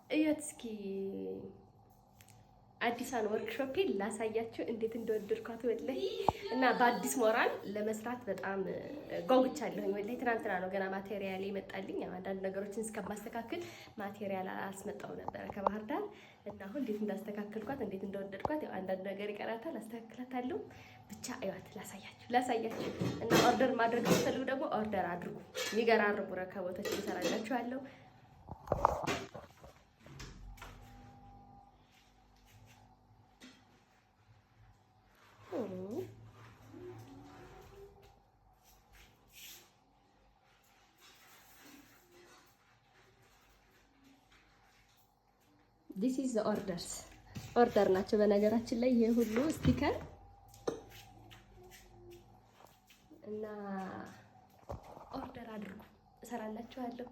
እያት እስኪ፣ አዲሷን ወርክሾፔ ላሳያችሁ እንዴት እንደወደድኳት ወላሂ። እና በአዲስ ሞራል ለመስራት በጣም ጓጉቻለሁኝ ወላሂ። ትናንትና ነው ገና material የመጣልኝ። አንዳንድ ነገሮችን እስከማስተካከል material አስመጣው ነበረ ከባህር ዳር። እና አሁን እንዴት እንዳስተካከልኳት፣ እንዴት እንደወደድኳት፣ ያው አንዳንድ ነገር ይቀራታል፣ አስተካክላታለሁ። ብቻ እዩዋት፣ ላሳያችሁ ላሳያችሁ። እና order ማድረግ የምትፈልጉ ደግሞ order አድርጉ። የሚገራርሙ ረከቦቶች እሰራላችኋለሁ። This is the orders፣ order ናቸው። በነገራችን ላይ ይሄ ሁሉ sticker እና order አድርጉ፣ እሰራላችኋለሁ።